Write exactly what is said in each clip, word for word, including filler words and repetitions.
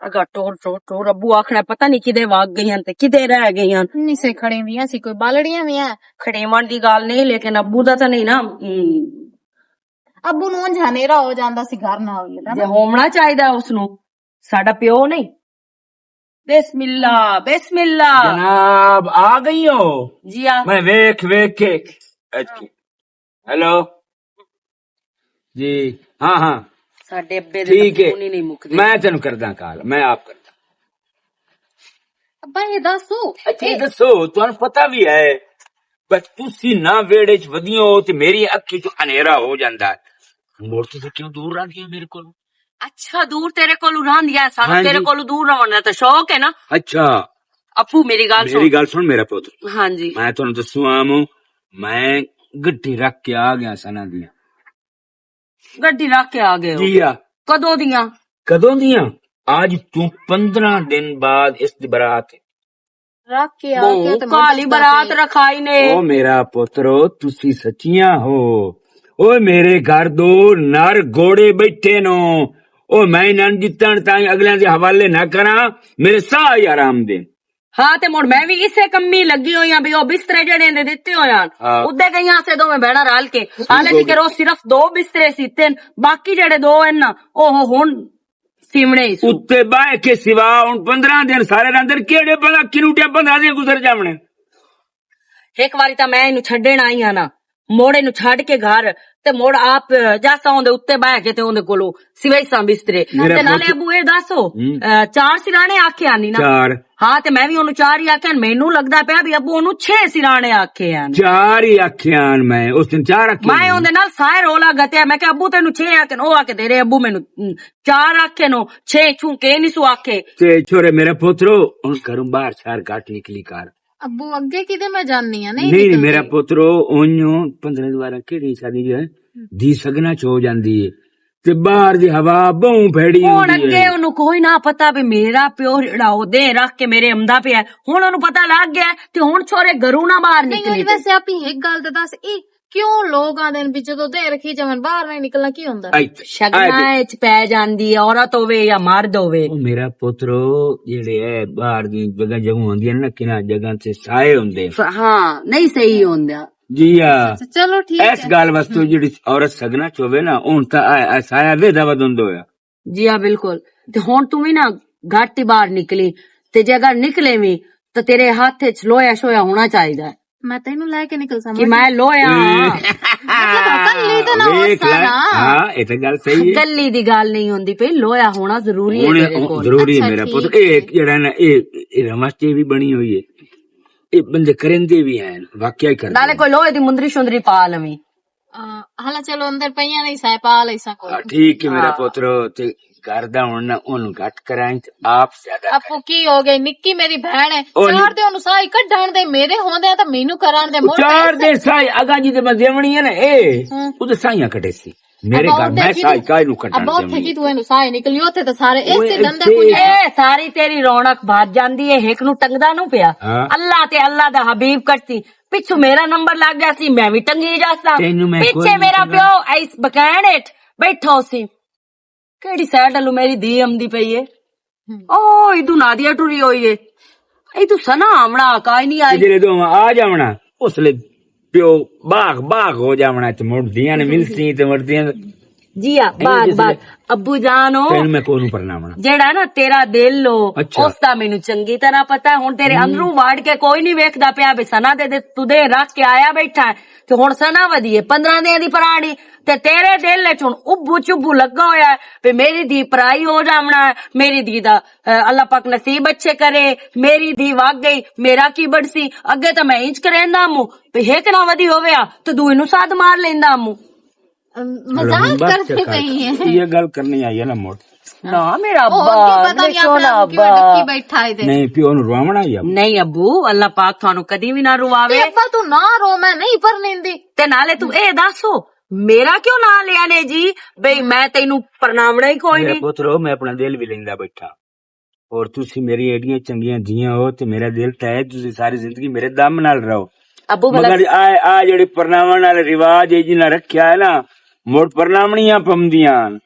اگا ٹور، ٹور، ٹور، ابو آکھنا پتہ نہیں کدے واگ گئی ہن تے کدے رہ گئی ہن۔ نہیں سے کھڑے وی ہن، سی کوئی بالڑیاں وی ہن۔ کھڑیوݨ دی ڳالھ نہیں، لیکن ابو دا تاں نہیں نا، ہم۔ ابو نوں اونج ہنیرا ہو جاندا سی، گھر نہ ہوئی دا نا۔ جے ہووݨا چاہیدا اس نوں، ساڈا پیو نہیں۔ بسم اللہ، بسم اللہ۔ جناب، آ گئی ہو؟ جی ہاں۔ میں ویکھ، ویکھ کے۔ اچھا۔ ہیلو۔ جی، ہاں، ہاں۔ ساڈے ابے دے ٹھیک ہے۔ فون ہی نہیں مکدے۔ میں تینوں کردا کال، میں آپ کردا۔ ابا، یہ دسو۔ اچھا، یہ دسو، تانوں پتہ بھی ہے، بس تسی نہ ویڑے چ ودیو ہو تے میری اکھی چ انہیرا ہو جاندا ہے۔ مڑ تسی کیوں دور رہندی ہو میرے کولوں؟ اچھا، دور تیرے کولوں رہندی ہے، سانوں ہاں تیرے جی۔ کولوں دور رہن دا تے شوق ہے نا۔ اچھا۔ اپو، میری گل سن۔ میری گل سن، میرا پتر۔ ہاں جی۔ میں تانوں دسوں عام، میں گڈی رکھ کے آ گیا سنا دیاں۔ گڈی رکھ کے آ گئے ہو؟ جی ہاں۔ کدوں دیاں؟ کدوں دیاں؟ آج تو پندرہ دن بعد اس دی برات ہے۔ رکھ کے آ بہو، گیا تے کالی منڈس دا برات پے۔ رکھائی نے۔ او میرا پترو، تسی سچیاں ہو۔ او میرے گھر دو نر گوڑے بیٹھے نو۔ او میں انہاں جتن تائیں اگلیاں دے حوالے نہ کراں، میرے ساہ ہی آرام دے۔ ہاں، تے مڑ میں وی اسے کمی لگی ہوئی ہاں، بھی او بسترے جڑے نے دتے ہوئے ہن۔ ہاں۔ اُدے گئیاں اسے دوویں بہناں رل کے۔ حالانکہ کہ روز صرف دو بسترے سیتے ہن، باقی جڑے دو ہن نا، او ہن سیونے ہی سو۔ اُتے باہ کے سوا ہن پندرہ دن سارے رہندے، کیڑے پتہ کنوٹے پندرہ دن گزر جاونے۔ ایک واری تاں میں اینوں چھڈن آئی ہاں نا، موڑے نوں چھڈ کے گھر تے موڑ آپ جاسا اوندے اُتے بہ کے تے اوندے کولوں سویساں بسترے۔ میرا تے نالے پتر ابو اے دسو، ہم۔ اے، چار سرانے آکھے آنی نا؟ چار۔ ہاں، تے میں وی اونوں چار ہی آکھے آن، مینوں لگدا پیا وی ابو اونوں چھ سرانے آکھے آن۔ چار ہی آکھے آن میں، اس دن چار آکھے میں آن۔ اوندے نال سارے رولا گتیا، میں کہ ابو تینوں چھ آکھے آن، او آکھے تیرے ابو مینوں، ہم، چار آکھے نو، چھ چھوں کے نہیں سو آکھے۔ تے چھوڑے میرا پترو، ہن گھروں باہر شہر گھٹ نکلی کر۔ ابو اگے کدے میں جاننی ہاں، نہیں نہیں، نہیں، نکلدی۔ میرا پترو، اونیوں پندرہ دوارہ کیڑی شادی جو ہے؟ ہم۔ دی سگنا چ ہو جاندی ہے۔ تے باہر دی ہوا بہوں پھیڑی ہن ہوندی اگے ہے۔ اونوں کوئی نہ پتا بھی میرا پیو جڑا او دے رکھ کے میرے امدا پیا ہے۔ ہن اونوں پتا لگ گیا ہے تے ہن چھوڑے گھروں نہ باہر نہیں، نکلی ہن تے۔ ویسے آپ ہی ایک گل تے دس، اے کیوں لوگ آندے نے بھی جدوں دے رکھی جاون باہر نہیں نکلنا، کی ہوندا؟ اچھا، شگنا اچھا۔ اچ پے جاندی ہے، عورت ہووے یا مرد ہووے۔ او میرا پترو، جڑے ہے باہر دی جگہ جگہ ہوندی ہے نا، کنا جگہ تے سائے ہوندے۔ ف-، ہاں، نہیں صحیح ہوندا۔ جی ہاں۔ اچھا، چلو ٹھیک اس ہے۔ گل واسطے جڑی عورت سگنا چ ہووے نا، ہن تاں آ، آ سایہ ویدا ودند ہویا۔ جی ہاں، بالکل۔ تے ہن توں وی نا گھٹ ہی باہر نکلی، تے جے اگر نکلے وی، تے تیرے ہاتھ وچ لویا شویا ہونا چاہیدا ہے۔ میں تینوں لے کے نکل ساں کہ میں لویا ہاں۔ مطلب، کلی تے نہ ہو ویکھ لے۔ سا نا۔ ہاں، اے تے گل صحیح ہے۔ کلی دی گل نہیں ہوندی پئی، لویا ہونا ضروری ہے ہن تیرے ہن کول۔ ضروری ہے اچھا، میرا پتر۔ ٹھیک اے ہے۔ ایک جڑا نا، اے، اے رمس جی بھی بنی ہوئی ہے۔ اے بندے کرندے بھی ہیں، واقعہ ہی کردے نالے ہیں۔ کوئی لوہے دی مندری شندری پا لویں۔ آ، ہلا چلو اندر پئیاں نہیں سائے پا لئی ساں کوئی۔ آ، ٹھیک ہے میرا ہاں۔ پترو، تے گھر دا ہن نہ اونوں گھٹ کرائیں تے آپ زیادہ اپو کریں۔ کی ہو گئی، نکی میری بہن ہے۔ او چار نی- دے اونوں ساہ ہی کڈھن دے، میرے ہوندے تے مینوں کرن دے، او مڑ چار پیسے۔ دے ساہ اگا جی تے میں دیونی ہے نا، اے، ہاں۔ او تے ساہیاں کڈے سی۔ میرے ابا گھر اوتھے میں کی ساہ تو، کائے نوں کڈھن ابا اوتھے دیونی؟ کی تو اینوں ساہ ہی نکلی، اوتھے تے سارے اوئے، ایسے دندے ایسے کوئی۔ اے ساری تیری رونق بھج جاندی ہے، ہک نوں ٹنگدا نوں پیا۔ ہاں۔ اللہ تے اللہ دا حبیب کٹسی، پچھو میرا نمبر لگ گیا سی، میں وی ٹنگی جاساں۔ تینوں میں پچھے کوئی میرا نہیں پیو ایس بکین ہیٹھ بیٹھا ہو سی۔ کیڑی سائیڈ الو میری دھی امدی پئی ہے؟ ہم۔ او، ادو نادیا ٹری ہوئی ہے۔ ادو سنا آمنا آ کائی نہیں آئی۔ جڑے دو آ جاونا، اس لے پیو باغ باغ ہو جاونا، تے مڑدیاں نے ملسی، تے مڑدیاں نے جی ہاں، باغ باغ۔ ابو جان ہو۔ تینوں میں کونوں پرناونا۔ جیڑا نا تیرا دل ہو، اچھا۔ اس دا مینوں چنگی طرح پتہ ہے۔ ہن تیرے ہم۔ اندروں وڑ کے کوئی نہیں ویکھدا پیا، بے سنا دے، دے، تو دے رکھ کے آیا بیٹھا ہے۔ تے ہن سنا ودی ہے، پندرہ دے دی پرانی۔ تے تیرے دل وچ ہن ابو چبو لگا ہویا ہے، پہ میری دھی پرائی ہو جاونا ہے، میری دھی دا، اے، اللہ پاک نصیب اچھے کرے، میری دھی وگ گئی، میرا کی بڑسی؟ اگے تاں میں انج کریندا مو، پہ ہک نہ ودی ہوویا، تے دوئی نوں ساتھ مار لیندا مو۔ ام، مذاق کرتے پئی ہیں۔ یہ گل کرنی آئی ہے نا مڑ۔ نہ، میرا او، ابا، اگے پتہ میرے نہیں اپنے سوہنا آپ کیوں ابا۔ ڈکی بیٹھا ہے تے۔ نہیں، پیو نوں رواونا ہی ابا۔ نہیں ابو، اللہ پاک تھانوں کدی وی نہ رواوے۔ تے ابا، تو نہ رو، میں نہیں پرنیندی۔ تے نالے تو اے دسو، میرا کیوں نہ لیا نے جی؟ بھئی، میں تینوں پرناونا ہی کوئی میرا نہیں۔ پتر ہو، میں اپنا دل وی لیندا بیٹھا۔ اور تسی میری ایڈیاں چنگیاں دھیاں ہو تے میرا دل تے ہے، تسی ساری زندگی میرے دم نال رہو۔ ابو بلا مگر آ، آ جڑے پرناون والے رواج ہے جنہاں رکھیا ہے نا، مڑ پرناونیاں پمدیاں ہن۔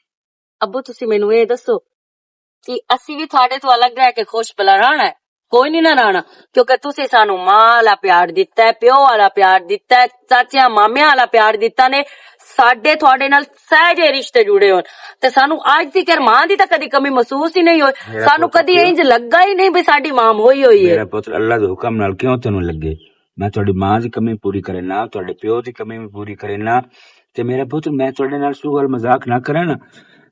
ابو، تسی مینوں اے دسو، کہ اسی بھی تھوڑے تو الگ رہ کے خوش بلا رہنا ہے، کوئی نہیں نہ رہنا۔ کیونکہ تسی سانو ماں والا پیار دتا ہے، پیو والا پیار دتا ہے، چاچیاں مامیاں والا پیار دتا نے، ساڈے تھوڑے نال سہجے رشتے جڑے ہون۔ تے سانو اج تک ماں دی تاں کدی کمی محسوس ہی نہیں ہوئی۔ سانو کدی انج لگا ہی نہیں بھی ساڈی ماں ہوئی ہوئی ہے۔ میرا پتر، اللہ دے حکم نال کیوں تینوں لگے؟ میں تہاڈی ماں دی کمی پوری کرنا، تہاڈے پیو دی کمی بھی پوری کرنا۔ تے میرا پتر، میں تہاڈے نال سو گل مذاق نہ کراں نا،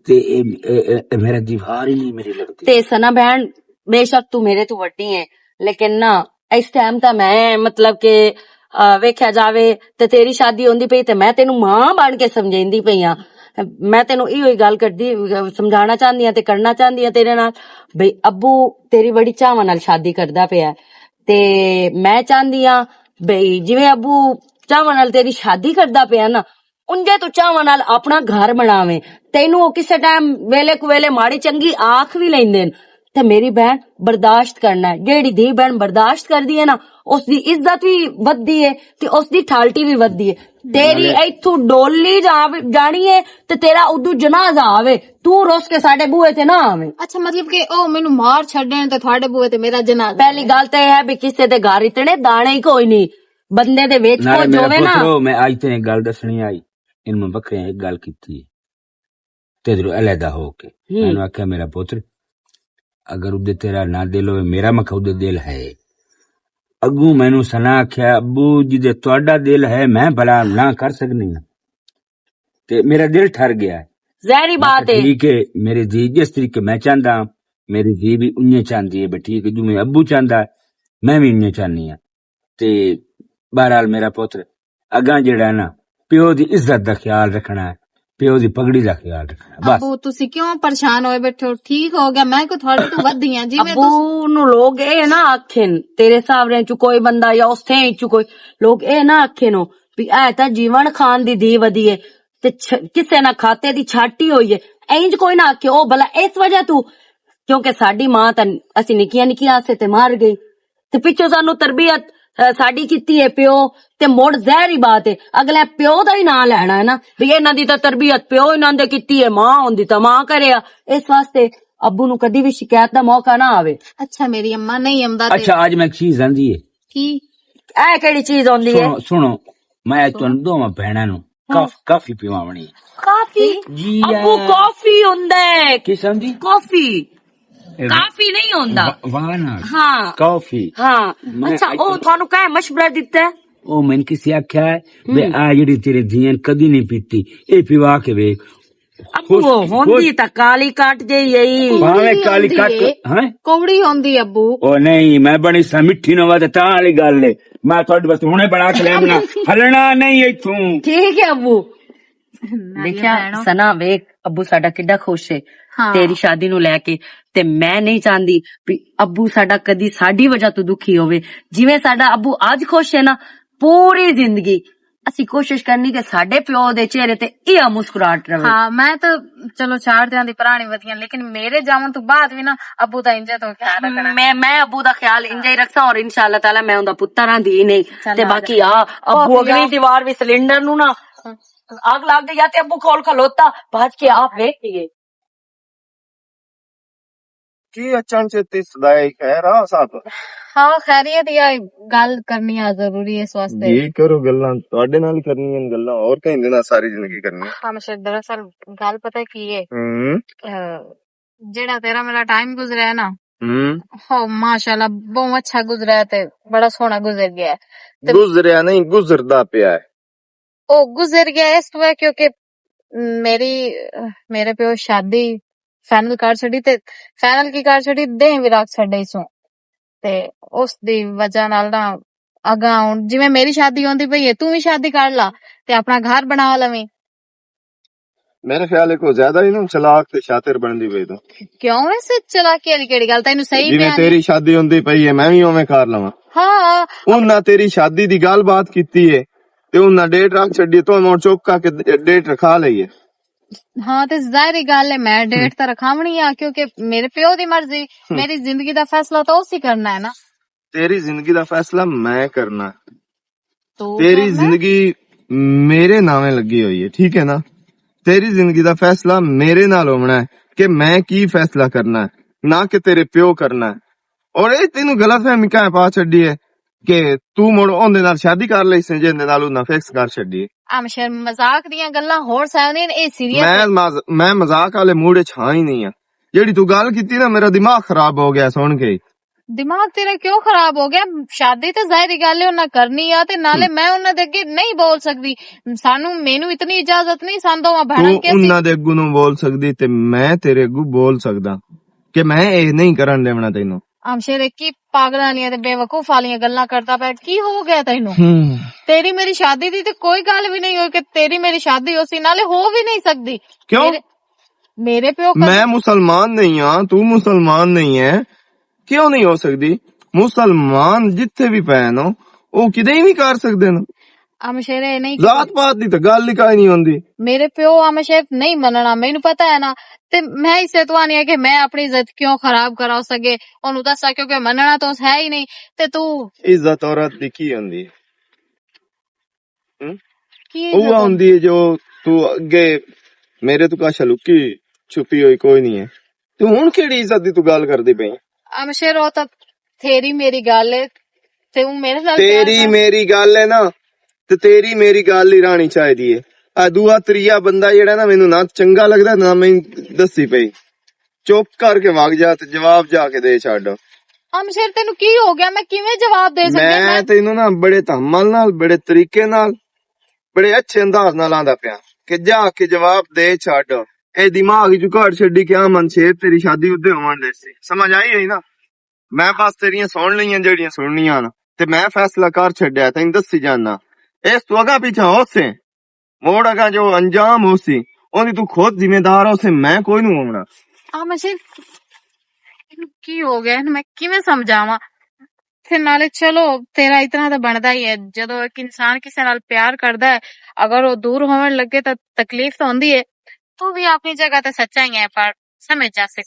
تے اے، اے، اے، اے میرا دیوار ہی نہیں میری لگدی۔ تے سنا بہن، بے شک تو میرے تو وڈی ہے، لیکن نا، اس ٹائم تاں میں، مطلب کہ، آ، ویکھیا جاوے تے تیری شادی ہوندی پئی تے میں تینوں ماں بن کے سمجھیندی پئی ہاں۔ میں تینوں ایہو ہی گل کردی، سمجھانا چاہندی ہاں تے کرنا چاہندی ہاں تیرے نال، بھئی ابو تیری بڑی چاواں نال شادی کردا پیا ہے۔ تے میں چاہندی ہاں بھئی جویں ابو چاواں نال تیری شادی کردا پیا نا، انجے تو چاواں نال اپنا گھر بناویں۔ تینوں او کسے ٹائم ویلے کو ویلے ماڑی چنگی آکھ وی لیندے نے۔ تے میری بہن برداشت کرنا ہے۔ جیڑی دھی بہن برداشت کردی ہے نا، اس دی عزت وی ودھدی ہے تے اس دی ٹھالٹی وی ودھدی ہے۔ تیری ایتھوں ڈولی جا-، جانی ہے تے تیرا ادو جنازہ آوے، تو روس کے ساڈے بوئے تے نہ آویں۔ اچھا، مطلب کہ او مینوں مار چھڈن تے تھوڑے بوئے تے میرا جنازہ؟ پہلی گل تے اے ہے بھی کسے دے گھر اتنے دانے ہی کوئی نہیں، بندے دے وچ نالے کچھ میرا ہووے نا۔ پترو، میں اج تیں ایک گل دسنی آئی، ان میں بکرے ایک گل کیتی ہے، تیرے علیحدہ ہو کے۔ ہوں۔ میں نے آکھیا، میرا پتر، اگر ادے تیرا نہ دل ہوئے، میرا مکھ ادے دل ہے۔ اگوں مینوں سنا آکھیا، ابو جی دے تہاڈا دل ہے، میں بھلا نہ کر سکنی ہاں۔ تے میرا دل ٹھر گیا ہے۔ ظاہری میں بات کہا، ہے۔ ٹھیک ہے، میرے جی جس طریقے میں چاہندا ہاں، میری جی بھی انجے چاہندی ہے، بھی ٹھیک ہے، جو میں ابو چاہندا ہے، میں بھی انجے چاہنی ہاں۔ تے بہرحال میرا پتر، اگاں جڑا ہے نا، پیو دی عزت دا خیال رکھنا ہے، پیو دی پگڑی دا خیال رکھنا ہے، بس۔ ابو، تسی کیوں پریشان ہوئے بیٹھے ہو؟ ٹھیک ہو گیا، میں کوئی تھوڑے تو ودھی ہاں جی، میں ابو نو لوگ اے نہ آکھن، تیرے ساورے چ کوئی بندہ یا اس تھے چ کوئی لوگ اے نہ آکھن ہو بھی اے تاں جیون خان دی دی ودی ہے تے چھ-، کسے نہ کھاتے دی چھاٹی ہوئی ہے، اینج کوئی نہ آکھے۔ او بھلا اس وجہ تو، کیونکہ ساڈی ماں تاں، اسی نکیاں نکیاں آسے تے مر گئی، تے پچھوں سانو تربیت، اے، ساڈی کیتی ہے پیو، تے مڑ ظاہری بات ہے، اگلے پیو دا ہی ناں لینا ہے نا، بھی انہاں دی تاں تربیت پیو انہاں دے کیتی ہے، ماں ہوندی تاں ماں کرے آ۔ اس واسطے ابو نو کدی بھی شکایت دا موقع نہ آوے۔ اچھا، میری اماں نہیں آمدا تے اچھا، اج میں ایک چیز آندی ہے۔ کی؟ اے کیڑی چیز ہوندی ہے؟ سنو، سنو، میں اج تہانوں دوواں بہناں نوں ہاں۔ کاف-، کافی پیواونی۔ کافی؟ جی ابو، ہاں۔ کافی ہوندا ہے۔ کس آندی؟ کافی۔ اے کافی نہیں ہوندا۔ وا-، واہ نا۔ ہاں۔ کافی۔ ہاں۔ میں اچھا، اج او تہانوں کہہ مشورہ دتا ہے؟ او میں کسی آکھیا ہے، ہوں۔ بے آ جڑی تیرے دھیاں کدی نہیں پیتی، اے پیوا کے ویکھ۔ ابو، خوش، ہوندی خوش۔ تاں کالی کٹ جئی ائی۔ بھاویں کالی ہوندی کٹ، ہے۔ ہیں؟ کوڑی ہوندی ابو۔ او نہیں، میں بنی سا مٹھی نہ وا تے تاں والی گل ہے۔ میں تہاڈے واسطے ہنے بنا کے لینا۔ ہلنا نہیں ایتھوں۔ ٹھیک ہے ابو۔ دیکھیا سنا، ویکھ ابو ساڈا کڈا خوش ہے ہاں۔ تیری شادی نو لے کے۔ تے میں نہیں چاہندی بھی ابو ساڈا کدی ساڈی وجہ تو دکھی ہووے۔ جویں ساڈا ابو اج خوش ہے نا، پوری زندگی اسی کوشش کرنی کہ ساڈے پیو دے چہرے تے ایہا مسکراہٹ رہے۔ ہاں، میں تو چلو چار دیاں دی پرانی ودیاں، لیکن میرے جاون تو بعد بھی نا ابو دا انجے تو خیال رکھنا۔ میں، میں ابو دا خیال انجے ہی رکھساں اور انشاءاللہ تعالیٰ میں اوندا پتر ہاں، دھی نہیں۔ چلو، تے آ جا۔ باقی آ، ابو اگلی دیوار بھی سلنڈر نو نا اگ لگ گئی تے ابو کول کھلوتا، بھج کے آپ ویکھ لیے۔ کی اچانک سے تے صدائے خیر آ صاحب؟ ہاں، خیریت یا گل کرنی آ ضروری ہے اس واسطے۔ جی کرو گلاں، تہاڈے نال ہی کرنی ہیں گلاں، اور کہیں دے نال ساری زندگی کرنی ہے۔ ہاں، مشرف، دراصل گل پتہ کی ہے؟ ہوں۔ اہ، جیڑا تیرا میرا ٹائم گزرا ہے نا، ہوں۔ ہو، ماشاءاللہ، بہت اچھا گزرا ہے تے بڑا سوہنا گزر گیا ہے۔ تے گزریا نہیں، گزردا پیا ہے۔ او گزر گیا اس وجہ کیونکہ میری، میرے پیو شادی فائنل کر چھڈی تے فائنل کی کر چھڈی، دیں وی رکھ چھڈے سوں۔ تے اس دی وجہ نال نا اگاں ہن جویں میری شادی ہوندی پئی ہے، توں وی شادی کر لا تے اپنا گھر بنا لویں۔ میرے خیال ہے کوئی زیادہ ہی نا چلاک تے شاطر بندی پئی تو۔ کیوں ویسے چلاکی والی کیڑی گل؟ تینوں صحیح جویں بیان تیری شادی ہوندی پئی ہے، میں وی اوویں کر لواں۔ ہاں۔ انہاں تیری شادی دی گل بات کیتی ہے، تے انہاں ڈیٹ رکھ چھڈی، تو ہن چپ کر کے ڈیٹ رکھا لئی ہے۔ ہاں، تے ظاہری گل ہے، میں ڈیٹ تے رکھاونی آ، کیونکہ میرے پیو دی مرضی، ہم۔ میری زندگی دا فیصلہ تو اسی کرنا ہے نا۔ تیری زندگی دا فیصلہ میں کرنا۔ تو تیری کرنا۔ زندگی میرے ناویں لگی ہوئی ہے، ٹھیک ہے نا؟ تیری زندگی دا فیصلہ میرے نال ہونا ہے، کہ میں کی فیصلہ کرنا ہے، نہ کہ تیرے پیو کرنا ہے۔ اور اے تینوں غلط فہمی کہاں پا چھڈی ہے کہ تو مڑ اوندے نال شادی کر لئی سی، جیندے نال انہاں فکس کر چھڈی ہے۔ ہم شر مذاق دیاں گلاں ہور ساوندے نے، اے سیریس میں ہے۔ مز-، میں مذاق والے موڈ وچ ہاں ہی نہیں ہاں۔ جیڑی تو گل کیتی نا، میرا دماغ خراب ہو گیا سن کے۔ دماغ تیرا کیوں خراب ہو گیا؟ شادی تے ظاہری گل ہے انہاں کرنی آ، تے نالے میں انہاں دے اگے نہیں بول سکدی۔ سانو، مینوں اتنی اجازت نہیں، سان دوواں بہناں تو کے اسی انہاں دے اگوں نوں بول سکدی تے میں تیرے اگوں بول سکدا کہ میں اے نہیں کرن دیونا تینوں۔ ہمشیر، ایک ہی پاگلاں والیاں تے بے وقوف والیاں گلاں کردا پیا۔ کی ہو گیا تینوں؟ ہم۔ تیری میری شادی دی تے کوئی گل بھی نہیں ہوئی کہ تیری میری شادی ہو سی، نالے ہو بھی نہیں سکدی۔ کیوں؟ میرے، میرے پیو کا میں مسلمان نہیں ہاں، تو مسلمان نہیں ہے، کیوں نہیں ہو سکدی؟ مسلمان جتھے بھی پے نو، او کدے ہی نہیں کر سکدے نو۔ ہمشیر، اے نہیں ذات پات دی تے گل ہی کائے نہیں ہوندی۔ میرے پیو ہمشیر نہیں مننا، مینوں پتہ ہے نا۔ تے میں اسے تو آنی ہے کہ میں اپنی عزت کیوں خراب کرا سکے، اونوں دسا، کیونکہ مننا تو ہے ہی نہیں۔ تے تو عزت عورت دی کی ہوندی؟ ہم؟ کی او عزت ہوندی؟ ہوندی ہے جو تو اگے میرے تو کاشا لکی چھپی ہوئی کوئی نہیں ہے۔ تو ہن کیڑی عزت دی تو گل کردی پئی؟ ہمشیر، او تاں تیری میری گل ہے، تے او میرے نال پیار تیری کر۔ میری گل ہے نا، تے تیری میری گل ہی رہنی چاہیدی ہے۔ آ دوآ تریا بندہ جیڑا نا، مینوں نہ چنگا لگدا، نہ میں دسی پئی۔ چپ کر کے وگ جا تے جواب جا کے دے چھڈ۔ ہمشیر، تینوں کی ہو گیا؟ میں کیویں جواب دے سکدی؟ میں میں تینوں نا بڑے تحمل نال، بڑے طریقے نال، بڑے اچھے انداز نال آندا پیا کہ جا کے جواب دے چھڈ۔ اے دماغ جو کڈ چھڈی کہ امن شیر تیری شادی ادے ہون دے سی۔ سمجھ آئی ہے نا؟ میں بس تیریاں سن لئیاں جیڑیاں سننیاں نا، تے میں فیصلہ کر چھڈیا، تینوں دسی جانا۔ اس تو اگاں پیچھے ہو سے، موڑ اگاں جو انجام ہو سی، اوندی تو خود ذمہ دار ہو سے، میں کوئی نوں ہونا۔ آ مجھے کی ہو گیا؟ میں کیویں سمجھاواں؟ تے نالے چلو، تیرا اتنا تو بندا ہی ہے، جدوں ایک انسان کسے نال پیار کردا ہے، اگر وہ دور ہون لگے تو تکلیف تو ہوندی ہے۔ تو بھی اپنی جگہ تے سچا ہی ہے، پر سمجھ جا سک۔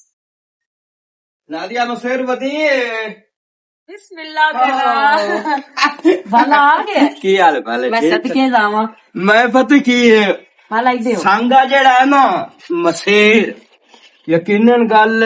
نادیہ مسیر ودی ہے۔ بسم اللہ کرا۔ بھلا آ گیا۔ کی حال ہے؟ بھلے میں ٹھیک۔ صدقے جاواں۔ میں پتہ کی ہے؟ بھلا ہی دیو۔ سانگا جڑا ہے نا، مسیر، یقیناً گل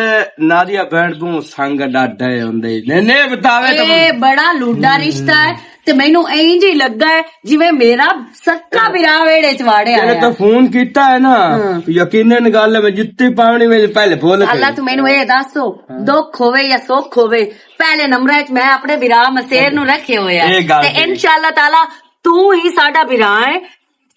نادیہ بہن کو سانگا ڈاڈا ہے ہوندے۔ نے، نے بتاوے تو اے بڑا لوڈا رشتہ ہے۔ تے مینوں اینج ہی لگا ہے جویں میرا سکا بھرا ویڑے چ واڑیا تیرے آیا۔ تو فون کیتا ہے نا، ہاں۔ یقیناً گل میں جتی پاونی میں پہلے بول کے۔ اللہ تو مینوں اے دس، ہاں۔ دکھ ہووے یا سکھ ہووے، پہلے نمبر وچ میں اپنے بھرا مسیر نو رکھے ہوئے آ۔ اے گل تے ٹھیک۔ انشاءاللہ تعالیٰ تو ہی ساڈا بھرا ہے،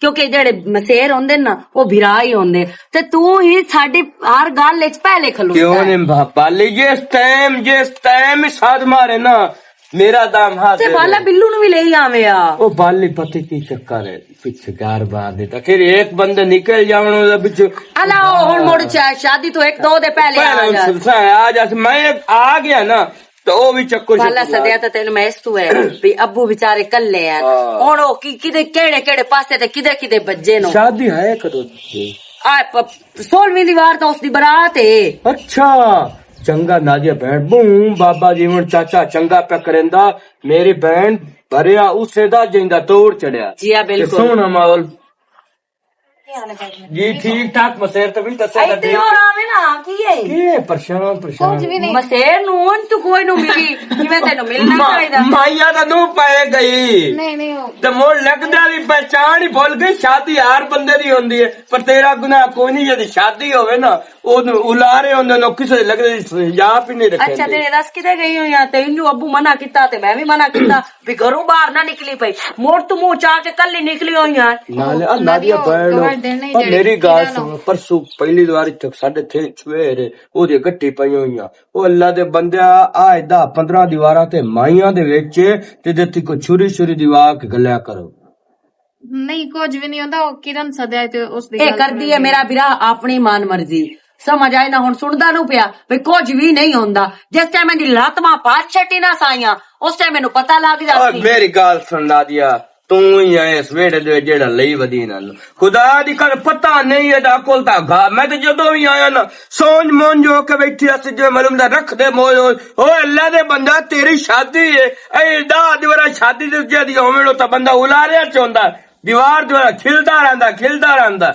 کیونکہ جڑے مسیر ہوندے نا، وہ بھرا ہی ہوندے۔ تے تو ہی ساڈی ہر گل وچ پہلے کھلوتا کیوں ہے۔ نہیں با-، بالی جس ٹائم، جس ٹائم ہی ساتھ مارے نا، میرا دام ہاتھ تے دے بالا دے۔ بلو نو بھی لے آوے آ۔ او بالی پتہ کی چکر ہے؟ پچھے گار بار دیتا۔ پھر ایک بندے نکل جاون او پچھے۔ الا او ہن مڑ چا-، شادی تو ایک دو دے پہلے آ پہلے جا۔ سسا آ جا، میں آ گیا نا، تو او بھی چکو بالا شکو سدیا تے تینوں میں اس تو ہے بھی ابو بیچارے کلے ہیں۔ ہاں۔ ہن او کی، کدے کیڑے کیڑے پاسے تے کدے کدے بجے نو۔ شادی ہے کدوں؟ آ پ-، سولہویں دیوار تو اس دی برات ہے۔ اچھا، چنگا نادیا بہن، بہوں بابا جیون چاچا چنگا پیا کریندا۔ میری بہن بھریا اسے دا جیندا توڑ چڑھیا۔ جی ہاں، تے بالکل۔ سوہنا ماحول۔ جی، ٹھیک ٹھاک۔ مسیر تے بھی دسے ایتھے کدی۔ اور آوے نا، کی ہے؟ کی ہے؟ پریشان، پریشان۔ کچھ بھی نہیں۔ مسیر نوں اون تو کوئی نوں ملی، جویں تینوں ملنا ما-، چاہیدا۔ مائیا دا نوں پائے گئی۔ نہیں، نہیں، ہو۔ تے مول لگدا بھی پہچان ہی بھول گئی، شادی ہر بندے دی ہوندی ہے، پر تیرا گناہ کوئی نہیں، جدی شادی ہوے نا، او الارے ہوندے نے، کسے لگدے دی حجاب ہی نہیں رکھے۔ اچھا، تے دس کدے گئی ہوئی آ، تے انوں ابو منع کیتا، تے میں بھی منع کیتا۔ بھی گھروں باہر نہ نکلی پئی، مڑ تو منہ چا کے کلی نکلی ہوئی آ۔ نالے اللہ دی بہن، پر میری گل سن، پرسوں پہلی واری تک ساڈے تھے چھوے رے، او دی گٹی پئی ہوئی آ۔ او اللہ دے بندے، آ دہ پندرہ دیواراں تے مائیاں دے وچ تے جتی کوئی چھری چھری دیوار کے گلیا کرو۔ نہیں، کچھ بھی نہیں ہوندا، او کرن سدیا تے اس دی اے گل کردی ہے۔ میرا برا اپنی مان مرضی، سمجھ آئے نہ، ہن سندا نو پیا، بھی کچھ بھی نہیں ہوندا۔ جس ٹائم میں دی لات ماں پاس چھٹی نہ سائیاں، اس ٹائم مینوں پتہ لگ جاسی۔ میری گل سن نادیا، تو ہی ہے اس ویڑے دے جیڑا لئی ودی نال۔ خدا دی کر پتہ نہیں ادا کول دا گھا۔ میں تے جدوں ہی آیا نا، سونج مونج ہو کے بیٹھی اس جو معلوم دا رکھ دے موج ہوئے۔ او اللہ دے بندہ، تیری شادی ہے۔ اے دا دیوارا شادی دے جے دی ہووے نو تا بندہ الاریا چوندا۔ دیوار دیوار کھلدا رہندا، کھلدا رہندا۔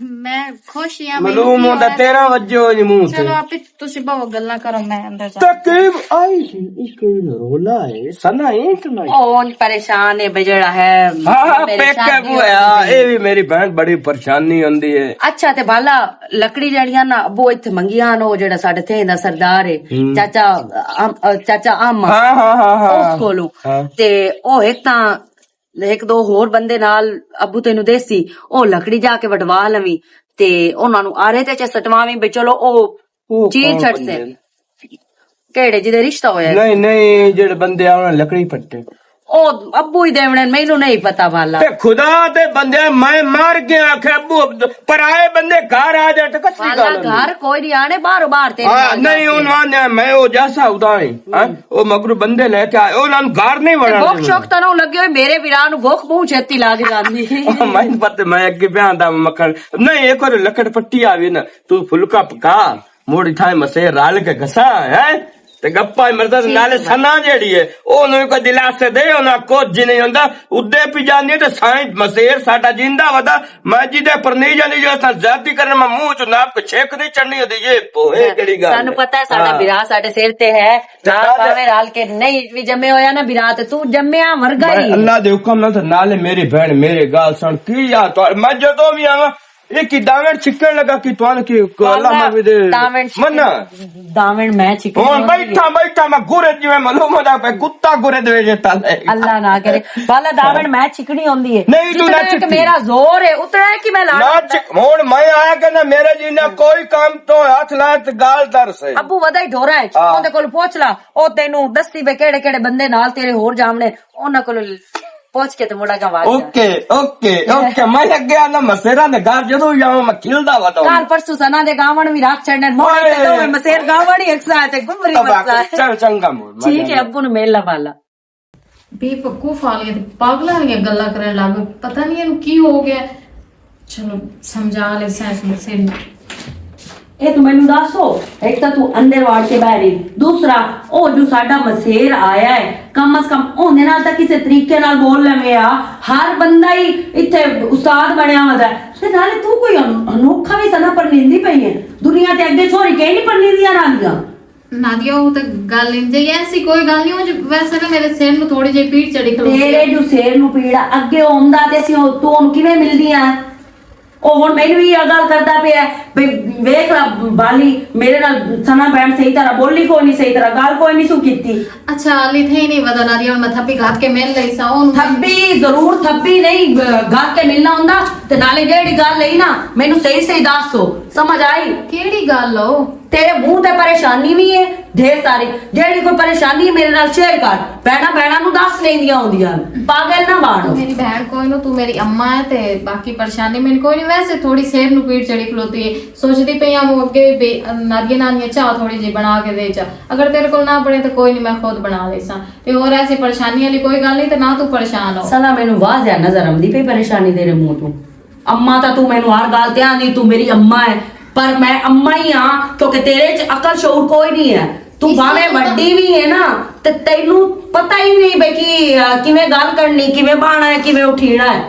میں خوش ہی ہاں، مینوں معلوم کی ہوندا ہویا؟ تیرا وجہ ہو جی منہ تے۔ چلو، آپ ہی تسی بہت گلاں کرو، میں اندر جا۔ تقریب آئی سی، ایک رولا ہے، سنا ہے کہ نہیں؟ او، پریشان ہے بے جڑا ہے، ہاں، ہاں، پریشان پیک ہے نہیں وہ ہے، ہوتی۔ اے بھی میری بہن بڑی پریشانی ہوندی ہے۔ اچھا، تے بالا، لکڑی جڑیاں نا، ابو اتھے منگیاں نو، جڑا ساڈے تھے دا سردار ہے، ہم۔ چاچا، ام-، چاچا آما، ہاں، ہاں، ہاں، ہاں۔ اس کولوں۔ ہاں۔ تے او ایک تاں ایک دو ہور بندے نال ابو تینوں دیسی، او لکڑی جا کے وٹوا لویں تے انہاں نوں آرے تے چ سٹواویں، بے چلو او او چیز کون چھٹ سے۔ بندے نے؟ کیڑے جدے رشتہ ہویا ہے؟ نہیں، نہیں، جڑے بندے آون لکڑی پٹے۔ او ابو ہی دیونے، مینوں نہیں پتا والا۔ تے خدا دے بندے، میں مار کے آکھے ابو عبد-، پرائے بندے گھر آ جان تے کچھ والا گل نہیں۔ گھر کوئی نہیں آنے، باہروں باہر تیرے ہاں، نال نہیں، جا کے۔ انہاں نے میں او جیسا ادا ہی، ہاں؟ او مگرو بندے لے کے آئے، او نال گار نہیں تے وڑنا بھوک دینا۔ شوک تاں نہ لگے ہوئے، میرے ویران نوں بھوک بہت چھتی لگ جاندی۔ او میں پتہ، میں اگے بیان دا مکھن، نہیں، ایک اور لکڑ پٹی آوی نا، تو پھلکا پکا، موڑی تھائے مسے رال کے گسا، ہیں؟ تے گپا ہی مردا تے نالے سنا جیڑی ہے، او نوں کوئی دلاسے دے، انہاں کچھ جی نہیں ہوندا، ادے پی جاندی تے سائیں مسیر ساڈا جیندا ودا، میں جی دے پر نہیں جاندی، جو اساں زیادتی کرن، میں منہ چ ناپ کے چھک نہیں چڑھنی ہوندی، یہ پوہے کیڑی گل سانو ہے؟ پتہ ہے، ساڈا ہاں۔ برا ساڈے سر تے ہے، تے نال نال پاویں رل کے نہیں وی جمے ہویا نا برا، تے تو جمیا ورگا میں ہی۔ اللہ دے حکم نال تے نالے میری بہن میرے گال سن، کی یار تو، میں جدوں وی آواں، یہ کی داون چھکن لگا، کی تو آن کی، اللہ والا میں وی دے، داون چھکن، منا۔ داون میں چھکن ہن لگا۔ بیٹھا، بیٹھا، میں گرے جویں معلوم ہوتا پہ، کتا گرے دے ویجے تالے۔ اللہ نہ کرے۔ والا داون میں چھکڑی ہوندی ہے۔ نہیں، تو نہ جتنا کہ چھکڑی۔ میرا زور ہے، اتنا ہے کہ میں لاڑ نہ چھک-، ہن میں آیا کہ نہ میرے جی نہ کوئی کام تو ہاتھ لائے تے گال در سے۔ ابو ودا ہی ڈھورا ہے، ہاں۔ اوندے کول پوچھ لا، او تینوں دسی وے کیڑے کیڑے بندے نال تیرے ہور جاونے، انہاں کول پوچھ کے تے مڑا گا واج۔ اوکے، اوکے، اوکے، میں لگ گیا نہ مسیرا نے گھر جدوں جاواں میں کھلدا ودا۔ کال پرسوں سنا دے گاون وی رکھ چھڑنے، مڑ تے اوئے۔ دو مسیر گاون ہی اکسا ہے تے گمری اب مسا ہے۔ چل چنگا مڑ، میں ٹھیک ہے، جانا۔ ابو نوں میل لا والا۔ بے وقوف والیاں تے پاگلاں دیاں گلاں کرن لگ پئی۔ پتہ نہیں اینوں کی ہو گیا۔ چلو، سمجھا لے سائنس مسے نوں۔ اے تو مینوں دسو، ایک تاں تو اندر واڑ کے باہر ہی، دوسرا، او جو ساڈا مسیر آیا ہے، کم از کم اوندے نال تاں کسے طریقے نال بول لیویں آ۔ ہر بندہ ہی اتھے استاد بنیا ہویا ہے۔ تے نالے تو کوئی ان-، انوکھا وی سنا پرنیندی پئی ہے۔ دنیا تے اگے چھوری کہیں نہیں پرنیندیاں رہندیاں۔ نادیا، وہ تے گل انج ہی ایسی کوئی گل نہیں، وہ جو ویسے نا میرے سر نوں تھوڑی جہی پیڑ چڑھی کھلوتی ہے۔ تیرے جو سر نوں پیڑ آ، اگے او آندا تے سی، او تو اونوں کیویں ملدی آ؟ او ہن مینوں وی اے گل کردا پیا ہے، بھئی ویکھ لا بالی، میرے نال سنا بہن صحیح طرح بولی کوئی نہیں، صحیح طرح گل کوئی نہیں سو کیتی۔ اچھا، علی تھے ہی نہیں ودا نادیا، ہن میں تھپی گھر کے مل لئی سا، اونوں تھپی ضرور، تھپی نہیں، گھر کے ملنا ہوندا، تے نالے جیڑی گل لئی نا، مینوں صحیح صحیح دس سو، سمجھ آئی؟ کیڑی گل ہو؟ تیرے منہ تے پریشانی وی ہے، ڈھیر ساری۔ جیڑی کوئی پریشانی ہے، میرے نال شیئر کر۔ بہناں بہناں نوں دس لیندیاں ہوندیاں ہن۔ پاگل نہ بن۔ تو میری بہن کوئی نو، تو میری اماں ہے تے باقی پریشانی مینوں کوئی نہیں۔ ویسے تھوڑی سر نوں پیڑ چڑھی کھلوتی ہے۔ سوچدی پئی آں، وہ اگے بے-، نادیہ نانیہ چاہ تھوڑی جی بنا کے دے چا۔ اگر تیرے کول نہ بنے تو کوئی نہیں، میں خود بنا لیساں۔ تے اور ایسی پریشانی والی کوئی گل نہیں تے نہ تو پریشان ہو۔ سنا مینوں واضح نظر آمدی پئی پریشانی تیرے منہ تو۔ اماں تاں تو مینوں ہر گل تے آندی، تو میری اماں ہے، پر میں اماں ہی ہاں، کیونکہ تیرے چ عقل شعور کوئی نہیں ہے۔ تو اس بھاویں وقت وڈی بھی ہے نا، تے تینوں پتہ ہی نہیں بے کہ، آ، کیویں گل کرنی، کیویں بانا ہے، کیویں اٹھینا ہے۔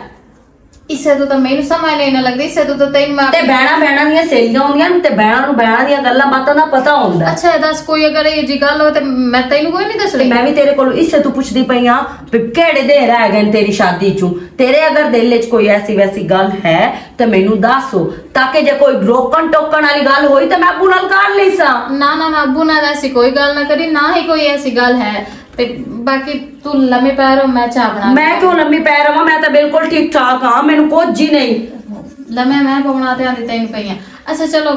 اسے تو تاں مینوں سمجھ نہیں نہ لگدی، اسے تو تاں تینوں میں تے بہناں بہناں دیاں سہیلیاں ہوندیاں نے، تے بہناں نوں بہناں دیاں گلاں باتاں دا پتہ ہوندا ہے۔ اچھا، دس، کوئی اگر یہ جی گل ہو تے میں تینوں کوئی نہیں تے دسنی۔ میں بھی تیرے کولوں اسے تو پوچھدی پئی ہاں، بھی کیڑے دے رہ گئے نے تیری شادی چوں؟ تیرے اگر دل وچ کوئی ایسی ویسی گل ہے تے مینوں دس ہو، تاکہ جے کوئی روکن ٹوکن والی گل ہوئی تے میں ابو نال کر لیساں۔ نہ، نہ، میں ابو نال ایسی کوئی گل نہ کری، نہ ہی کوئی ایسی گل ہے۔ تے باقی تو لمے پے رہو، میں چاہ بنا کے میں کیوں لمے پے رہواں؟ میں تاں بالکل ٹھیک ٹھاک ہاں، مینوں کچھ جی نہیں۔ لمے میں پونا تے آندی تینوں پئی آں۔ اچھا چلو،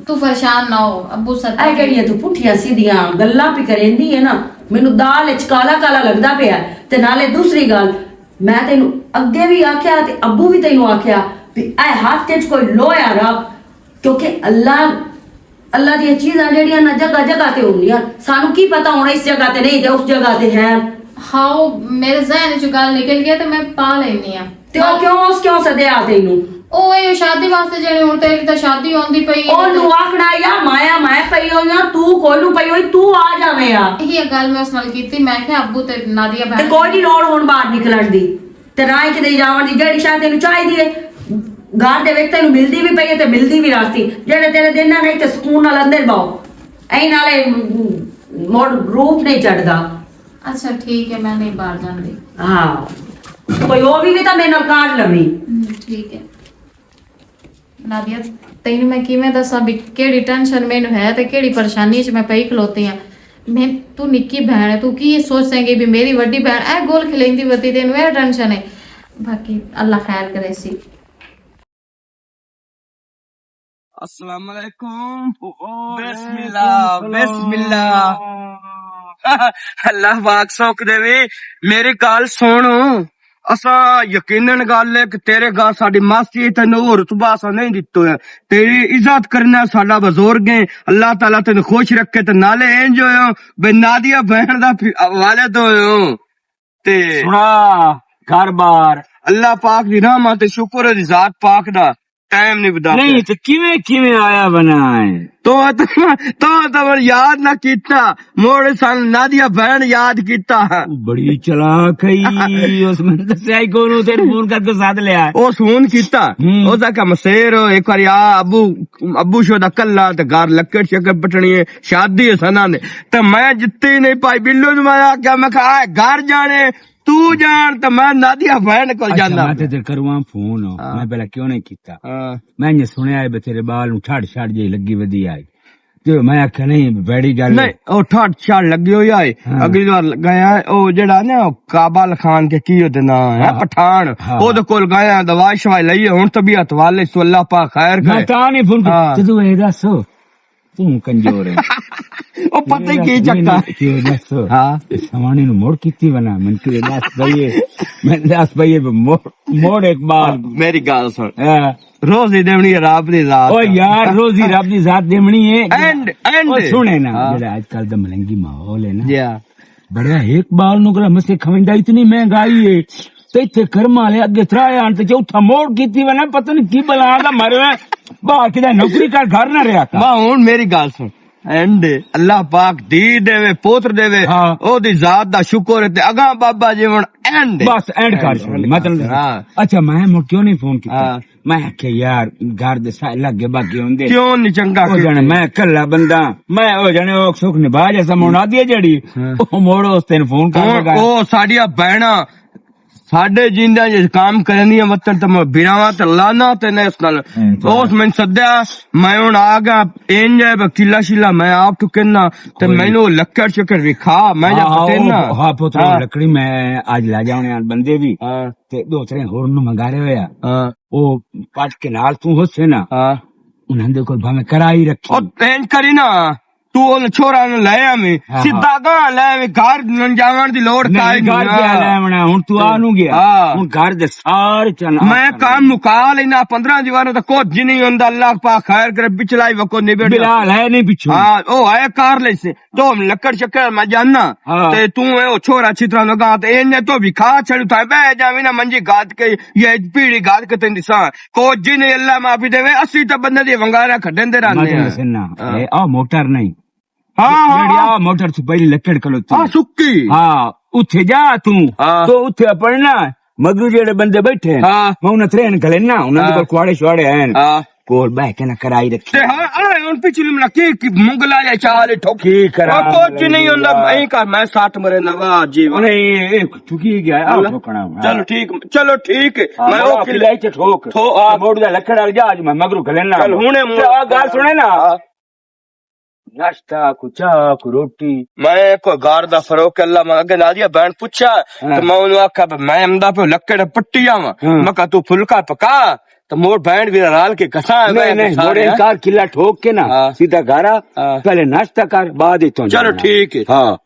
تو پریشان نہ ہو، ابو ست اے جڑیاں تو پٹھیاں سیدھیاں گلاں پی کریندی ہے نا، مینوں دال وچ کالا کالا لگدا پیا ہے۔ تے نالے دوسری گل، میں تینوں اگے بھی آکھیا تے ابو بھی تینوں آکھیا بھی اے ہاتھ وچ کوئی لویا رکھ، کیونکہ اللہ، اللہ دیاں چیزاں جڑیاں نا جگہ جگہ تے ہوندیاں، سانوں کی پتہ ہن اس جگہ تے نہیں تے اس جگہ تے ہیں۔ ہاں، او میرے ذہن وچوں گل نکل گیا تے میں پا لینی آں۔ تے او کیوں، اس کیوں سدیا تینوں؟ او اے شادی واسطے جڑے ہن تیری تے شادی ہوندی پئی ہے۔ اونوں آکھنا یا مایا میں پئی ہوئی ہاں، تو کولوں پئی ہوئی، تو آ جاویں آ۔ یہ گل میں اس نال کیتی، میں کہیا ابو تے نادیہ تے بہن کوئی نہیں لوڑ ہن باہر نکلن دی۔ تے نہ ہی کدے جاون دی، جیڑی شاید تینوں چاہیدی ہے۔ گھر دے وچ تینوں ملدی بھی پئی ہے تے ملدی بھی راستی۔ جڑے تیرے دن نہ نہیں تے سکون نال اندر باؤ۔ ایں نالے موڑ روپ نہیں چڑھدا۔ اچھا، ٹھیک ہے، میں نہیں باہر جاندی۔ ہاں، کوئی ہو بھی، بھی تاں میرے نال کاٹ لوی۔ ہم، ٹھیک ہے۔ نادیہ، تینوں میں کیویں دساں بھی کیڑی ٹینشن مینوں ہے تے کیڑی پریشانی وچ میں پئی کھلوتی ہاں۔ میں، تو نکی بہن ہے، تو کی سوچ سیں گی بھی میری وڈی بہن اے گول کھلیندی ودی، تینوں اے ٹینشن ہے۔ باقی اللہ خیر کرے سی۔ السلام علیکم۔ وعلیکم بسم اللہ، السلام۔ بسم اللہ۔ اللہ پاک سوکھ دے وی۔ میری گل سن، اساں یقیناً گل ہے کہ تیرے گھر ساڈی ماسی تے نو رتبہ اساں نہیں دتے ہوئے۔ تیری عزت کرنا ساڈا بزرگ ہے۔ اللہ تعالیٰ تینوں خوش رکھے۔ تے نالے انج ہوئے ہو، بے نادیہ بہن دا پھر والد ہوئے ہو۔ تے سنا گھر بار۔ اللہ پاک دی رحمت تے شکر ہے، ذات پاک دا۔ ٹائم نہیں بدا نہیں پیا۔ تے کیویں، کیویں آیا بنا ہے؟ تو، تو، تو، تو یاد نہ کیتا۔ موڑ سن نادیہ بہن یاد کیتا۔ بڑی چلاک ہے۔ اس میں دسیا ہی کون، اسے فون کر کے ساتھ لیا۔ او فون کیتا۔ ہوں۔ او دا کم سیر، ایک بار آ ابو، ابو شو دا کلا تے گھر لکڑ شکڑ پٹنی ہے، شادی ہے سنا نے۔ تے میں جتی نہیں پائی بلو نوں، میں آکھیا، میں کہا، "آئے گھر جانے، تو جان تے میں نادیہ بہن کول اچھا، جانا۔" میں تے تیرے کرواں فون، ہاں۔ میں پہلا کیوں نہیں کیتا؟ ہاں۔ میں نے سنیا ہے بے تیرے بال نوں ٹھڑ شڑ جی لگی ودی آئی۔ تے میں آکھیا، "نہیں، بڑی گل نہیں۔" او ٹھڑ شڑ لگی ہوئی آئی۔ ہاں۔ اگلی وار گیا، او جڑا نا، او کابل خان کے کی ہوتے نا ہے، ہاں۔ پٹھان۔ ہاں۔ او دے کول گیا، دوائی شوائی لئی، ہن طبیعت والے سو، اللہ پاک خیر میں کرے۔ تاں نہیں فون کیتا۔ ہاں۔ تے تو اے دس، توں کمزور ہے۔ او پتہ ہی کی چکر۔ کیوں دس؟ ہاں۔ سوانی نوں مڑ کیتی بنا، من کیوں دس بھائی، من دس بھائی، مڑ، مڑ ایک بار۔ میری گل سن۔ ہاں۔ روزی دیونی ہے رب دی ذات۔ او یار، روزی رب دی ذات دیونی ہے۔ اینڈ، اینڈ۔ او سنے نا، ہاں۔ جڑا اج کل دا ملنگی ماحول ہے نا۔ جی ہاں۔ بڑا ایک بال نوں گلا مسے کھویندا، اتنی مہنگائی ہے۔ تے اتھے کرم والے اگے ترائے آن تے چوتھا موڑ کیتی ونا، پتہ نہیں کی بلا دا مر رہا ہے۔ باہر کدے نوکری کر، گھر نہ رہیا کر۔ ماں ہن میری گل سن۔ اینڈ اللہ پاک دی دے وے، پوتر دے وے، ہاں۔ او دی ذات دا شکر ہے تے اگاں بابا جیون اینڈ۔ بس اینڈ کر چھوڑی، مطلب۔ ہاں۔ اچھا، میں مڑ کیوں نہیں فون کیتا؟ ہاں۔ میں کہ یار، گھر دے سارے لگے باقی ہوندے۔ کیوں نہیں چنگا او کیتے؟ جانے میں کلا بندہ، میں او جانے او سکھ نبھا جیسا مونا دی جڑی، ہاں۔ او موڑ اس تین فون کر ہن لگا۔ او ساڈیاں بہناں ساڈے جیندیاں جے کام کرنی ہے وطن تے میں بیراواں تے لانا تے نے اس نال۔ ہوں، تو اس میں سدیا، میں ہن آ گیا، اینج ہے وکیلا شیلا، میں آپ تو کہنا، تے کوئی مینوں لکڑ شکڑ وکھا، میں جا ہاں، پتے او، نا۔ ہاں، پتر، ہاں۔ لکڑی میں اج لے جاونے آن بندے بھی۔ ہاں۔ تے دو ترے ہور نوں منگا رہے ہویا۔ ہاں۔ او پٹ کے نال تو ہوسے نا۔ ہاں۔ انہاں دے کول بھاویں کرائی رکھی۔ او اینج کری نا، تو ان چھوڑا نوں لے آویں، ہاں، سیدھا ہاں۔ گاں لے آویں، گھر نوں جاون دی لوڑ نہیں، کائی گھر نہیں۔ کیا لے آونا؟ ہن تو آ نوں گیا۔ ہاں۔ ہن گھر دے سارے چن میں کام مکا لینا، پندرہ دیواروں تے کچھ نہیں ہوندا، اللہ پاک خیر کرے، پچھلا ہی وقت نہیں بیٹھا۔ بلال ہے نہیں پچھوں۔ ہاں، او ہے کار لے سے۔ تو ہم لکڑ شکڑ میں جاننا۔ ہاں۔ تے تو اے او چھوڑا اچھی طرح لگا، تے اینے تو بھی کھا چھڑ تھا، بہ جاویں نا منجی گاد کے، یہ پیڑی گاد کے تین دساں۔ کو جن اللہ معافی دے وے، اسی تے بندے دی ونگارا کھڈن دے رہنے مدن ہیں۔ حسین نا، ہاں۔ اے آ موٹر نہیں۔ ہاں، ہاں، جیڑی ہاں۔ آ موٹر تو پہلی لکڑ کلوتی۔ ہاں، سکی۔ ہاں، اتھے جا تو، ہاں۔ تو اتھے اپنے نا، مگرو جیڑے بندے بیٹھے ہیں، ہاں۔ میں انہاں ترین گھلے نا، انہاں دے ہاں۔ کول کواڑے شواڑے ہیں۔ ہاں۔ کول بہ کے نہ کرائی رکھی۔ تے ہاں، آئے ہن پچھلی ملا کی، کی منگلا یا چال ٹھوک۔ کی کرا؟ او کچھ نہیں ہوندا، میں کر، میں سات مرے نوا جی۔ نہیں، اے چکی گیا، آ اللہ۔ ٹھوکنا۔ چلو ٹھیک، چلو ٹھیک ہے۔ ہاں، میں او کھلائی تے ٹھوک۔ ٹھو-، آ۔ موڑ دا لکڑ آ جا، اج میں مگرو گلن نہ۔ چل ہنے تے آ گل سنے نا۔ ہاں۔ ناشتہ، کو چاہ، کو روٹی۔ میں کوئی گار دا فروغ اللہ میں اگے نادیا بہن پوچھا، ہاں۔ تے میں انہوں آکھا، "میں امدا پہ لکڑ پٹی آواں۔" ہاں۔ میں کہا، "تو پھلکا پکا۔" تو مور بہن بھی رال کے کسا ہے، نہیں، میں نہیں، سارے مور ہیں۔ انکار قلعہ ٹھوک کے نا، ہاں۔ سیدھا گھر آ، ہاں۔ پہلے ناشتہ کر، بعد ہی تو چلو جانا۔ ٹھیک ہے۔ ہاں۔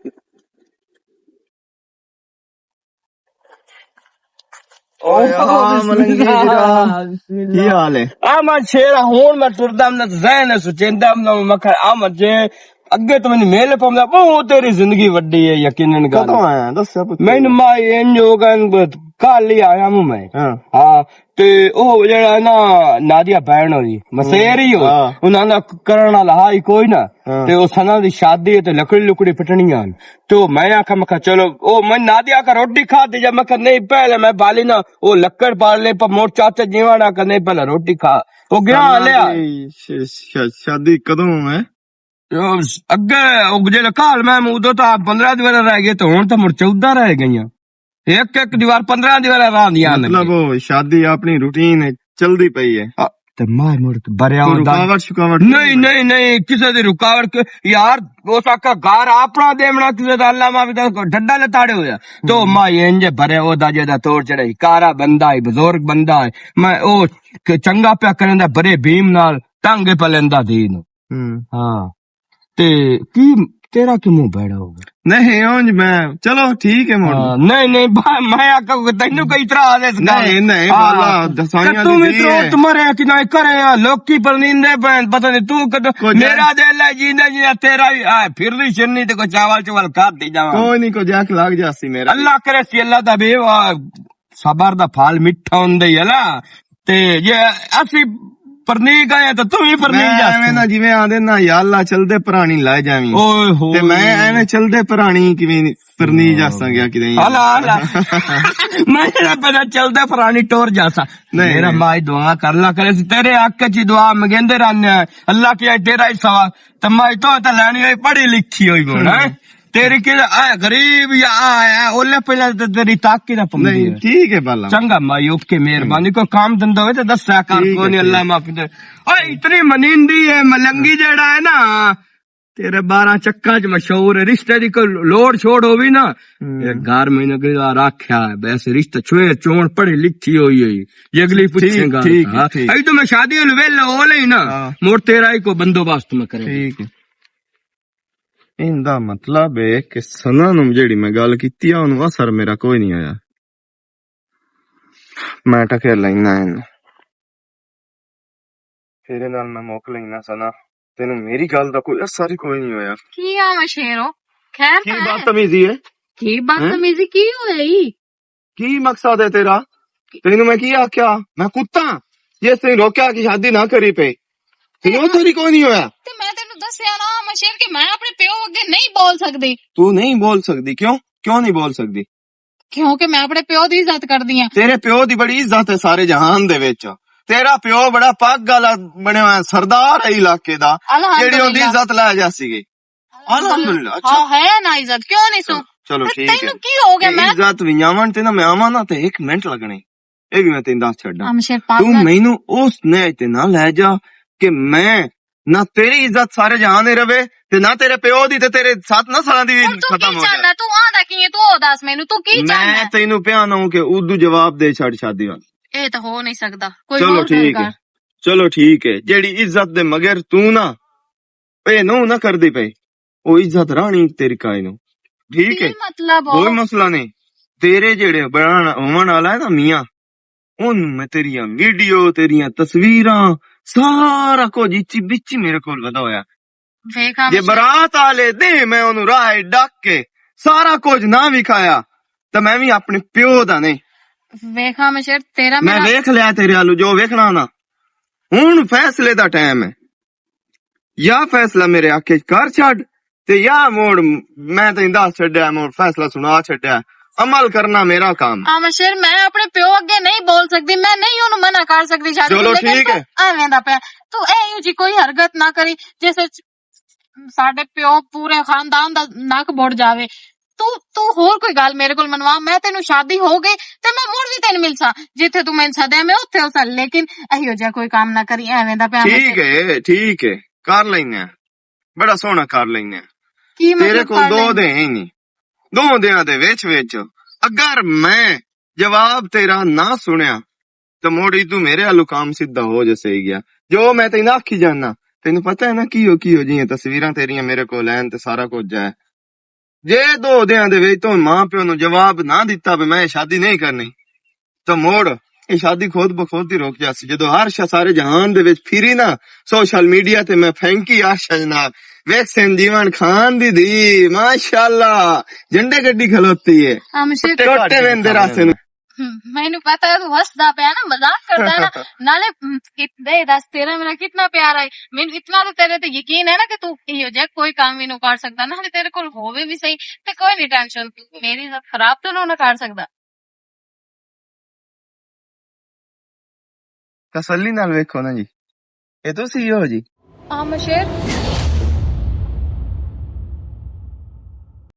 اوئے، آ ملنگی جی، بسم اللہ۔ کی حال ہے؟ آ میں شیر ہون میں ٹردا، میں ذہن سوچیندا، میں مکھر آ مجھے اگے تو میں میل پوندا، وہ تیری زندگی وڈی ہے، یقیناً گل۔ کدوں آیا؟ دسیا پتر۔ میں مائی انج ہو گئے، کل ہی آیا ہوں میں۔ ہاں۔ ہاں، تے او جڑا نا، نادیا بہن ہوئی، مسیر ہی ہوئی۔ ہاں۔ انہاں دا کرن والا ہا ہی کوئی نہ۔ ہاں۔ تے او سنا دی شادی ہے تے لکڑی لکڑی پٹنی آن۔ تے او میں آکھا، میں کہا، "چلو۔" او میں نادیا کا روٹی کھا دی جا، میں کہا، "نہیں، پہلے میں بالی نا، او لکڑ پال لے، پر مور چاچا جیوانا کا نہیں، پہلے روٹی کھا۔" او گیا لیا۔ دی ش-، ش-، شادی کدوں ہے؟ او اگے، او جڑا کال میں اودوں تاں پندرہ دیوار رہ گئے، تے ہن تاں مڑ چودہ رہ گئیاں۔ ایک ایک دیوار، پندرہ دیوار راہ دیاں نے۔ مطلب، او شادی اپنی روٹین ہے، چلدی پئی ہے۔ آ، تے میں مڑ بھریا کوئی ہوتا۔ رکاوٹ شکاوٹ نہیں، نہیں، نہیں، کسے دی رکاوٹ کہ یار، اس آکھا گھر اپنا دیونا، کسے دا اللہ معافی دا ڈڈا لتاڑے ہویا۔ تو ہم۔ مائی انج بھرے او دا جے دا توڑ چڑھائی، کارا بندہ ہے، بزرگ بندہ ہے۔ میں او کہ چنگا پیا کرن دا بھرے بھیم نال، تنگ پلندا دی نو۔ ہوں۔ ہاں۔ تے کی تیرا کیوں منہ بھڑا ہو گیا؟ نہیں، اونج میں، چلو ٹھیک ہے، مڑ۔ ہاں، نہیں، نہیں، با-، میں آکھاں کہ تینوں کوئی اعتراض ہے اس گل؟ نہیں، نہیں، ہاں۔ بالا، دسائیاں تے توں دی وی ترو ہے۔ تمہارے کہ نہیں کرے، لوکی پر نیندے پین، پتہ نہیں توں کد-، کوئی جائے۔ میرا دل ہے جیندا جیندا تیرا ہی، آ، پھر نہیں شنی تے کوئی چاول چاول کھا دے جاواں۔ کوئی نہیں، کوئی جاک لگ جاسی میرا۔ اللہ کرے سی، اللہ دا بے، آ، صبر دا پھل میٹھا ہوندا ہی ہے نا۔ تے جے اسی پرنی گئے تے تم ہی پرنی میں جا۔ ایویں نہ جویں آندے نا، یا اللہ، چلدے پرانی لائے جاویں۔ اوئے ہوئے۔ تے میں ایویں چلدے پرانی کیویں پرنی جا ساں گیا کدے؟ ہلا، ہلا۔ میں نہ پتا چلدے پرانی ٹور جا ساں۔ نہیں، میرا نہیں۔ مائی دعا کر لا کرے سی، تیرے حق چ دعا منگیندے رہنے ہیں۔ اللہ کیا تیرا ہی سوا، تے مائی تو تے لینی ہوئی، پڑھی لکھی ہوئی ہونا ہے۔ ہوں۔ تیری کی آ غریب یا آ ہے، اولے پہلے تے تیری تاکی نہ پمدی نہیں، ہے۔ ٹھیک ہے بالا۔ چنگا مائی، اوکے، مہربانی۔ ہوں۔ کوئی کام دھندا ہوئے تے دسیا کر، ٹھیک ہے، کوئی نہیں، ٹھیک۔ اللہ معاف کرے۔ اوئے، اتنی منیندی ہے، ملنگی جیڑا ہے نا، تیرے بارہ چکاں چ مشہور ہے، رشتے دی کوئی لوڑ چھوڑ ہووی نا، ہوں۔ ایک گھر میں نے کوئی رکھیا ہے، ویسے رشتہ چھوئے چون پڑھی لکھی ہوئی ہے، یہ اگلی ٹھیک، پوچھیں گا۔ ٹھیک ہے، ہاں۔ ٹھیک۔ اے تو میں شادی والے ویلے ہو لئی نا، ہاں۔ مڑ تیرا ہی کوئی بندوبست میں کرے۔ ٹھیک ہے۔ ایندا مطلب ہے کہ سنا نوں جیڑی میں گل کیتی آ، اونوں اثر میرا کوئی نہیں آیا۔ میں ٹکر لینا اینوں۔ تیرے نال میں موک لینا سنا۔ تینوں میری گل دا کوئی اثر ہی کوئی نہیں ہویا۔ کی آ میں شیرو؟ خیر کی تاں ہے؟ بدتمیزی ہے؟ کی ہیں؟ بدتمیزی کی ہوئی؟ کی مقصد ہے تیرا؟ تینوں میں کی آکھیا؟ میں کتا؟ جس تینوں روکیا کہ شادی نہ کری پے۔ تینوں اتھے بھی کوئی نہیں ہویا۔ تے میں تینوں دسیا نا، مشیر، کہ میں اپنے پیو اگے نہیں بول سکدی۔ تو نہیں بول سکدی، کیوں؟ کیوں نہیں بول سکدی؟ کیونکہ میں اپنے پیو دی عزت کردی ہاں۔ تیرے پیو دی بڑی عزت ہے سارے جہان دے وچ۔ تیرا پیو بڑا پگ والا بنیا ہویا سردار ہے علاقے دا۔ الحمدللہ۔ جیڑی اوندی عزت لایا جا سی گئی۔ الحمدللہ، اچھا۔ ہاں، ہے نا عزت، کیوں نہیں سو؟ چلو، تے ٹھیک ہے۔ تینوں کی ہو گیا؟ تے میں عزت ونجاون تے نا میں آواں نا تے ایک منٹ لگنے۔ اے بھی میں تینوں دس چھڈاں۔ ہم شیر پاک تو نہ مینوں اس نے تے نہ لے جا کہ میں نہ تیری عزت سارے جہان دے رہے تے نہ تیرے پیو دی تے تیرے سات نہ سالاں دی بھی ہن تو ختم کی ہو جائے۔ چاہنا؟ تو آندا کی ہے؟ تو او دس مینوں، تو کی چاہنا میں ہے؟ تینوں پیا نہ ہوں کہ اردو جواب دے چھڈ شادی وال۔ اے تو ہو نہیں سکدا۔ کوئی چلو اور ٹھیک ہے۔ گل کر۔ چلو ٹھیک ہے۔ جیڑی عزت دے مگر تو نہ اے نو نہ کردی پئی۔ او عزت رانی تیری کائے نو۔ ٹھیک ہے؟ کی مطلب ہو؟ کوئی مسئلہ نہیں۔ تیرے جڑے بنان ہون والا ہے نا میاں، ان میں تیریاں ویڈیو، تیریاں تصویراں، سارا کچھ اچی بچی میرے کول ودا ہویا۔ ویکھاں جے میں برات آلے دے میں اونوں راہ ڈک کے سارا کچھ نہ وکھایا، تے میں وی اپنے پیو دا نہیں۔ ویکھاں میں شیر تیرا میں میرا ویکھ لیا تیرے آلو جو ویکھنا نا۔ ہن فیصلے دا ٹائم ہے۔ یا فیصلہ میرے حق وچ کر چھڈ، تے یا موڑ میں تینوں دس چھڈیا، موڑ فیصلہ سنا چھڈیا۔ عمل کرنا میرا کام۔ آمشیر، میں اپنے پیو اگے نہیں بول سکدی، میں نہیں اونوں منع کر سکدی شادی چلو نوں، لیکن ٹھیک تو ہے۔ ایویں دا پیا۔ تو ایہو جی کوئی حرکت نہ کری جس وچ ساڈے پیو پورے خاندان دا نک بڑ جاوے۔ تو، تو ہور کوئی گل میرے کول منوا، میں تینوں شادی ہو گئی تے میں مڑ وی تینوں ملساں۔ جتھے تو مینوں سدیا میں اتھے ہوساں، لیکن ایہو جیا کوئی کام نہ کری، ایویں دا پیا میں ٹھیک ہے، ٹھیک ہے، کر لینے آں۔ بڑا سوہنا کر لینے آں۔ کی تیرے مطلب کول کر دو لینے؟ دے ہی نہیں۔ دو دیاں دے وچ وچ اگر میں جواب تیرا نہ سنیا، تے مڑ ادو میرے آلو کام سیدھا ہو جے سہی گیا۔ جو میں تینوں آکھی جانا، تینوں پتہ ہے نا، کیو کیو جیاں تصویراں تیریاں میرے کول ہین تے سارا کچھ ہے۔ جے دو دیاں دے وچ تو ماں پیو نو جواب نہ دتا بھی میں شادی نہیں کرنی، تو مڑ اے شادی خود بخود ہی رک جاسی۔ جدو ہر شا سارے جہان دے وچ پھری نا، سوشل میڈیا تے میں پھینکی آشا جناب، ویکھ سین جیون خان دی دھی، ماشاءاللہ، جھنڈے گڈی کھلوتی ہے۔ ہم شیر ٹوٹے ویندے راستے نو۔ ہوں، مینوں پتا ہے تو ہسدا پیا نا، مذاق کردا ہے نا۔ نالے، ہم، ات-، دے دس، تیرا میرا کتنا پیارا ہے۔ مینوں اتنا تو تیرے تے یقین ہے نا کہ تو ایہو جہا کوئی کام بھی نہ کر سکدا، نالے تیرے کول ہووے بھی صحیح، تے کوئی نہیں ٹینشن، تو میری عزت خراب تو نہ کر سکدا۔ تسلی نال ویکھو نا جی، اے تسی ہو جی۔ ہاں مشیر،